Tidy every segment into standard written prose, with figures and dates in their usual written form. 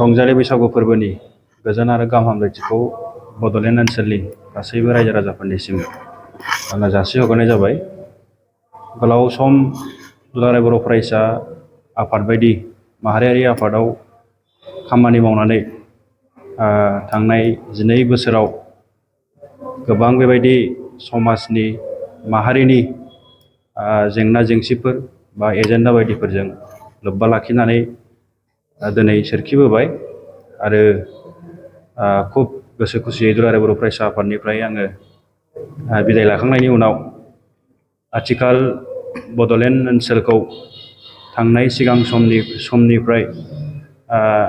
रंजालि बैसागु फोरबोनि गोजोन आरो गाहाम हामलायथिखौ बड'लेण्ड ओनसोलनि गासैबो रायजो राजाफोरनिसिम आङो जासिहरनाय जाबाय। गोलाव सम दुलाराय बर' फरायसा आफाद बायदि माहारियारि आफादाव खामानि मावनानै थांनाय 12 बोसोराव गोबां बेबायदि समाजनि माहारिनि जेंना जेंसिफोर बा एजेन्डा बायदिफोरजों लोब्बा लाखिनानै दिनै सोरखिबोबाय आरो खुब गोसो खुसियै दुलाराय बर' फरायसा आफादनिफ्राय आङो बिदाय लाखांनायनि उनाव आथिखाल बड'लेण्ड ओनसोलखौ थांनाय सिगां समनिफ्राय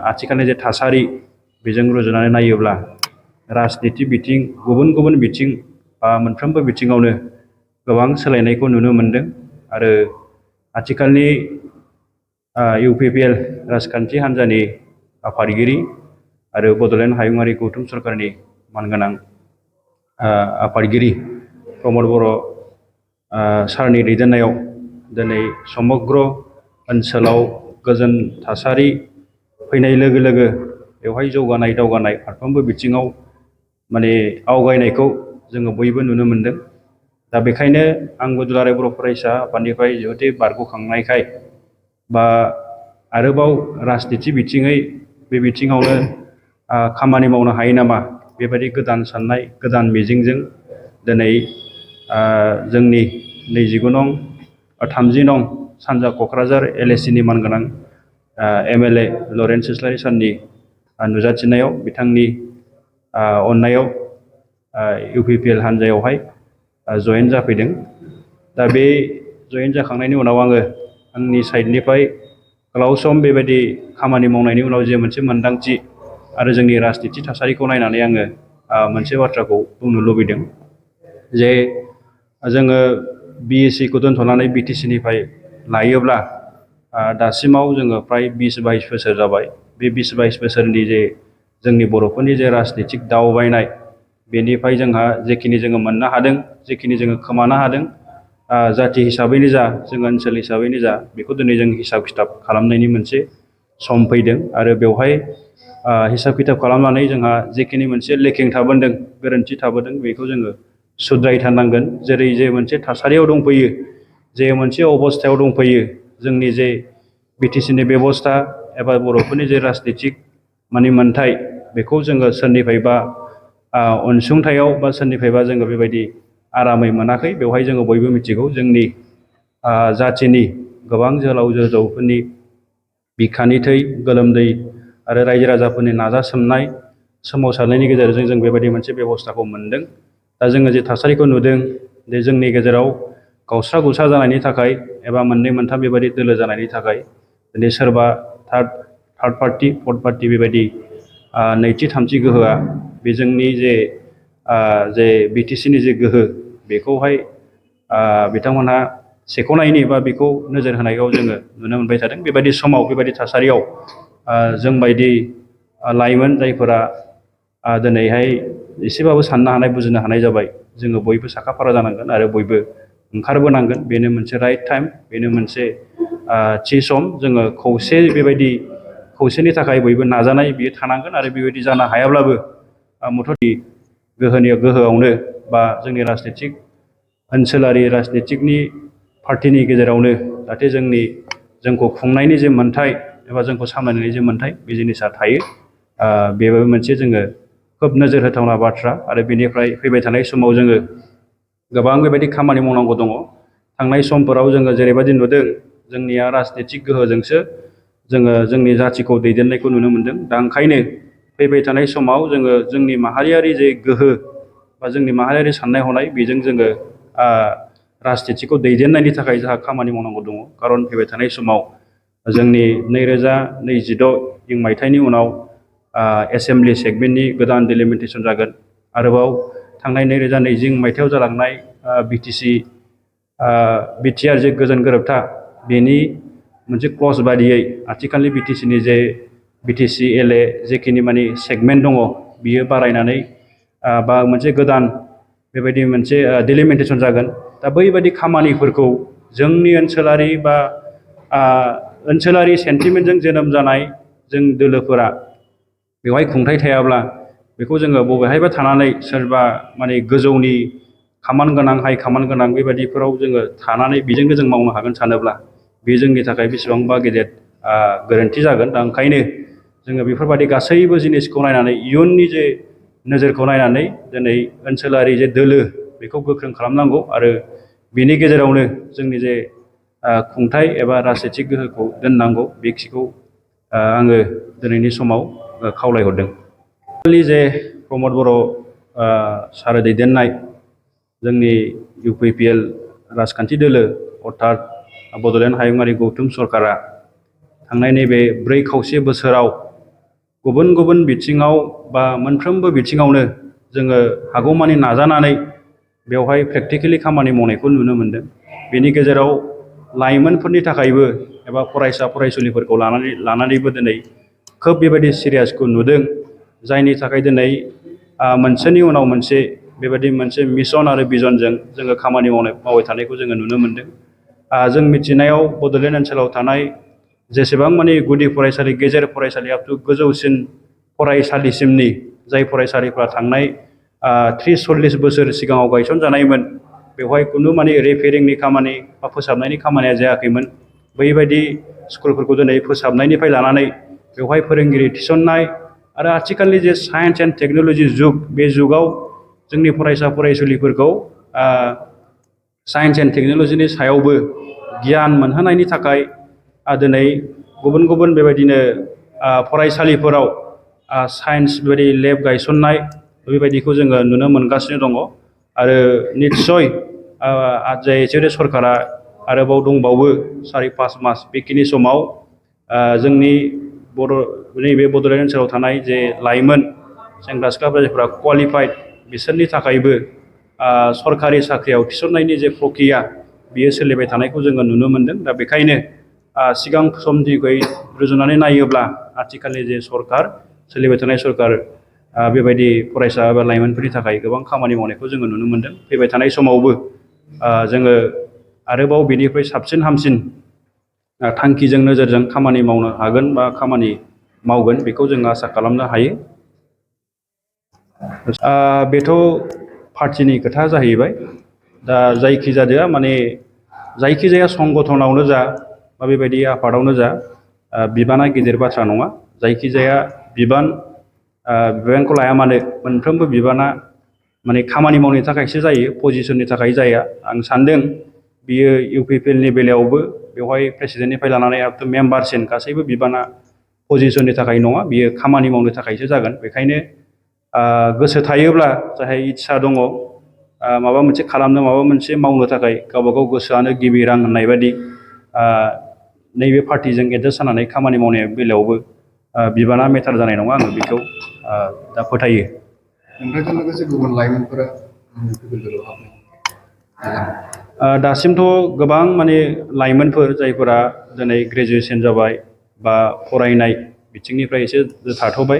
आथिखालनि जे थासारि बेजों रुजुनानै नायोब्ला राजनिति बिथिं गुबुन गुबुन बिथिं बा मोनफ्रोमबो बिथिङावनो गोबां सोलायनायखौ नुनो मोनदों आरो आथिखालनि UPPL राजखान्थि हान्जानि आफादगिरि आरो बड'लेण्ड हायुङारि गौथुम सरकारनि मानगोनां आफादगिरि प्रमद बर' सारनि दैदेननायाव दिनै समग्र ओनसोलाव गोजोन थासारि फैनाय लोगो लोगो बेवहाय जौगानाय दावगानाय फारफ्रोमबो बिथिङाव माने आवगायनायखौ जोङो बयबो नुनो मोनदों। दा बेखायनो आंबो दुलाराय बर' फरायसा आफादनिफ्राय जिहेतु बारग'खांनायखाय बा आरोबाव राजनिति बिथिङै बे बिथिङावनो खामानि मावनो हायो नामा बेबायदि गोदान साननाय गोदान मिजिंजों दिनै जोंनि 30 नं सानजा क'क्राझार LAC नि मानगोनां MLA लरेन्स इस्लारि सारनि नुजाथिनायाव बिथांनि अननायाव UPPL हान्जायावहाय जयेन जाफैदों। दा बे जयेन जाखांनायनि उनाव आङो आंनि साइडनिफ्राय गोलाव सम बेबायदि खामानि मावनायनि उनाव जे मोनसे मोन्दांथि आरो जोंनि राजनिति थासारिखौ नायनानै आङो मोनसे बाथ्राखौ बुंनो लुबैदों जे जोङो BSc खौ दोनथ'नानै BTC निफ्राय लायोब्ला दासिमाव जोङो फ्राय 20-22 बोसोर जाबाय। बे 20-22 बोसोरनि जे जोंनि बर'फोरनि जे राजनितिक दावबायनाय बेनिफ्राय जोंहा जेखिनि जोङो मोननो हादों जेखिनि जोङो खोमानो हादों जाथि हिसाबैनो जा जों ओनसोल हिसाबैनो जा बेखौ दिनै जों हिसाब खिथाब खालामनायनि मोनसे सम फैदों आरो बेवहाय हिसाब खिथाब खालामनानै जोंहा जेखिनि मोनसे लेकिं थाबोदों गोरोन्थि थाबोदों बेखौ जोङो सुद्रायथारनांगोन। जेरै जे मोनसे थासारियाव दंफैयो जे मोनसे अबस्थायाव दंफैयो जोंनि जे BTC नि बेबस्था एबा बर'फोरनि जे राजनितिक माने मोन्थाय बेखौ जोङो सोरनिफ्रायबा अनसुंथायाव बा सोरनिफ्रायबा जोङो बेबायदि आरामै मोनाखै। बेवहाय जोङो बयबो मिथिगौ जोंनि जाथिनि गोबां जोहोलाव जोहोलावफोरनि बिखानि थै गोलोमदै आरो रायजो राजाफोरनि नाजासोमनाय सोमावसारनायनि गेजेरजों जों बेबायदि मोनसे बेबस्थाखौ मोनदों। दा जोङो जे थासारिखौ नुदों जे जोंनि गेजेराव गावस्रा गुस्रा जानायनि थाखाय एबा मोननै मोनथाम बेबायदि दोलो जानायनि थाखाय दिनै सोरबा थार्ड पार्टि फर्थ पार्टि बेबायदि नैथि थामथि गोहोआ बे जोंनि जे BTC नि जे गोहो बेखौहाय बिथांमोनहा सेख'नायनि बा बेखौ नोजोर होनायाव जोङो नुनो मोनबाय थादों। बेबायदि समाव बेबायदि थासारियाव जोंबायदि लाइमोन जायफोरा दिनैहाय एसेबाबो साननो हानाय बुजिनो हानाय जाबाय जोङो बयबो साखाफारा जानांगोन आरो बयबो ओंखारबोनांगोन। बेनो मोनसे राइट टाइम, बेनो मोनसे थि सम। जोङो खौसेनि थाखाय बयबो नाजानाय बियो थानांगोन आरो बेबायदि जानो हायाब्लाबो मथ'दि गोहोआवनो बा जोंनि राजनितिक ओनसोलारि राजनितिकनि पार्टिनि गेजेरावनो जाहाथे जोंखौ खुंनायनि जे मोन्थाय एबा जोंखौ सामलायनायनि जे मोन्थाय बे जिनिसा थायो। बेबो मोनसे जोङो खोब नोजोर होथावना बाथ्रा आरो बेनिफ्राय फैबाय थानाय समाव जोङो गोबां बेबायदि खामानि मावनांगौ दङ। थांनाय समफोराव जोङो जेरैबायदि नुदों जोंनिया राजनितिक गोहोजोंसो जोङो जोंनि जाथिखौ दैदेननायखौ नुनो मोनदों। दा ओंखायनो फैबाय थानाय समाव जोङो जोंनि माहारियारि जे गोहो बा जोंनि माहारियारि साननाय हनाय बेजों जोङो राजनितिखौ दैदेननायनि थाखाय जोंहा खामानि मावनांगौ दङ। खारन फैबाय थानाय समाव जोंनि 2026 मायथाइनि उनाव एसेमब्लि सेगमेन्टनि गोदान डिलिमिटेसन जागोन। आरोबाव थांनाय 2020 मायथाइयाव जालांनाय BTR जे गोजोन गोरोबथा बेनि मोनसे क्लज बादियै आथिखालनि BTC नि जे BTC LA जेखिनि माने सेगमेन्ट दङ बियो बारायनानै बा मोनसे गोदान बेबायदि मोनसे डिलिमिटेसन जागोन। दा बैबायदि खामानिफोरखौ जोंनि ओनसोलारि बा ओनसोलारि सेन्टिमेन्टजों जोनोम जानाय जों दोलोफोरा बेवहाय खुंथाय थायाब्ला बेखौ जोङो बबेहायबा थानानै सोरबा माने गोजौनि खामान गोनां हाइ खामान गोनां बेबायदिफोराव जोङो थानानै बेजोंनो जों मावनो हागोन सानोब्ला बे जोंनि थाखाय बेसेबांबा गेदेर गोरोन्थि जागोन। दा ओंखायनो जोङो बेफोरबायदि गासैबो जिनिसखौ नायनानै इयुननि जे नोजोरखौ नायनानै दिनै ओनसोलारि जे दोलो बेखौ गोख्रों खालामनांगौ आरो बेनि गेजेरावनो जोंनि जे खुंथाय एबा राजनितिक गोहोखौ दोननांगौ बेखिखौ आङो दिनैनि समाव खावलायहरदों। जे प्रमद बर' सार दैदेननाय जोंनि UPPL राजखान्थि दोलो अर्थात बड'लेण्ड हायुङारि गौथुम सरकारा थांनाय नैबे 4 खावसे बोसोराव गुबुन गुबुन बिथिङाव बा मोनफ्रोमबो बिथिङावनो जोङो हागौमानि नाजानानै बेवहाय प्रेक्टिकेलि खामानि मावनायखौ नुनो मोनदों। बेनि गेजेराव लाइमोनफोरनि थाखायबो एबा फरायसा फरायसुलिफोरखौ लानानैबो दिनै खोब बेबायदि सिरियासखौ नुदों, जायनि थाखाय दिनै मोनसेनि उनाव मोनसे बेबायदि मोनसे मिशन आरो भिजनजों जोङो खामानि मावबाय थानायखौ जोङो नुनो मोनदों। जों मिथिनायाव बड'लेण्ड ओनसोलाव थानाय जेसेबां मानि गुदि फरायसालि, गेजेर फरायसालि आप टु गोजौसिन फरायसालिसिमनि जाय फरायसालिफ्रा थांनाय 30-40 बोसोर सिगाङाव गायसनजानायमोन, बेवहाय खुनु माने रिपेयारिंनि खामानि बा फोसाबनायनि खामानिया जायाखैमोन। बैबायदि स्कुलफोरखौ दिनै फोसाबनायनिफ्राय लानानै बेवहाय फोरोंगिरि थिसननाय आरो आथिखालनि जे साइन्स एन्ड टेक्न'लजि जुग, बे जुगाव जोंनि फरायसा फरायसुलिफोरखौ साइन्स एन्ड टेक्न'लजिनि सायावबो गियान मोनहोनायनि थाखाय दिनै गुबुन गुबुन बेबायदिनो फरायसालिफोराव साइन्स बेबायदि लेब गायसननाय बेबायदिखौ जोङो नुनो मोनगासिनो दङ। आरो निस्सय जे सरकारा आरोबाव दंबावो 4-5 मास, बेखिनि समाव जोंनि नैबे बड'लेण्ड ओनसोलाव थानाय जे लाइमोन सेंग्रा सिख्लाफोर जायफ्रा क्वालिफाइड, बिसोरनि थाखायबो सरकारि साख्रियाव थिसननायनि जे प्रक्रिया बियो सोलिबाय थानायखौ जोङो नुनो मोनदों। दा बेखायनो सिगां समनिख्रुइ रुजुनानै नायोब्ला आथिखालनि जे सरकार, सोलिबाय थानाय सरकार, बेबायदि फरायसा एबा लाइमोनफोरनि थाखाय गोबां खामानि मावनायखौ जोङो नुनो मोनदों। फैबाय थानाय समावबो जोङो आरोबाव बेनिफ्राय साबसिन हामसिन थांखिजों नोजोरजों खामानि मावनो हागोन बा खामानि मावगोन, बेखौ जों आसा खालामनो हायो। बेथ' पार्टिनि खोथा जाहैबाय। दा जायखिजाया माने जायखिजाया संगठनावनो जा बा बेबायदि आफादावनो जा बिबाना गिदिर बाथ्रा नङा। जायखिजाया बिबानखौ लाया मानो मोनफ्रोमबो बिबाना माने खामानि मावनो थाखायसो जायो, पजिशननि थाखाय जाया। आं सान्दों बियो UPPLनि बेलायावबो बेवहाय प्रेसिडेन्टनिफ्राय लानानै आप टु मेम्बारसिम गासैबो बिबाना पजिशननि थाखाय नङा, बियो खामानि मावनो थाखायसो जागोन। बेखायनो गोसो थायोब्ला, जाय इस्सा दङ माबा मोनसे खालामनो, माबा मोनसे मावनो थाखाय गावबागाव गोसोआनो गिबि रां होननाय बायदि नैबे पार्टिजों एडजास्ट जानानै खामानि मावनाय बेलायावबो बिबाना मेटार जानाय नङा, आङो बेखौ दा फोथायो। नोंथांजों लोगोसे गुबुन लाइमोनफोरा दासिमथ' गोबां माने लाइमोनफोर जायफोरा दिनै ग्रेजुवेसन जाबाय बा फरायनाय बिथिंनिफ्राय एसे थाथ'बाय,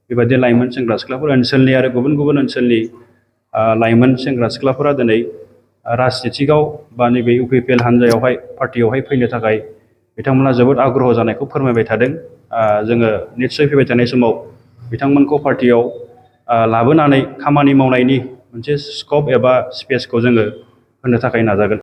बेबायदि लाइमोन सेंग्रा सिख्लाफोर ओनसोलनि आरो गुबुन गुबुन ओनसोलनि लाइमोन सेंग्रा सिख्लाफोरा दिनै राजनितिकआव बा नैबे UPPL हान्जायावहाय, पार्टियावहाय फैनो थाखाय बिथांमोना जोबोद आग्रह जानायखौ फोरमायबाय थादों। जोङो निस्सय फैबाय थानाय समाव बिथांमोनखौ पार्टियाव लाबोनानै खामानि मावनायनि मोनसे स्कप एबा स्पेसखौ जोङो होनो थाखाय नाजागोन।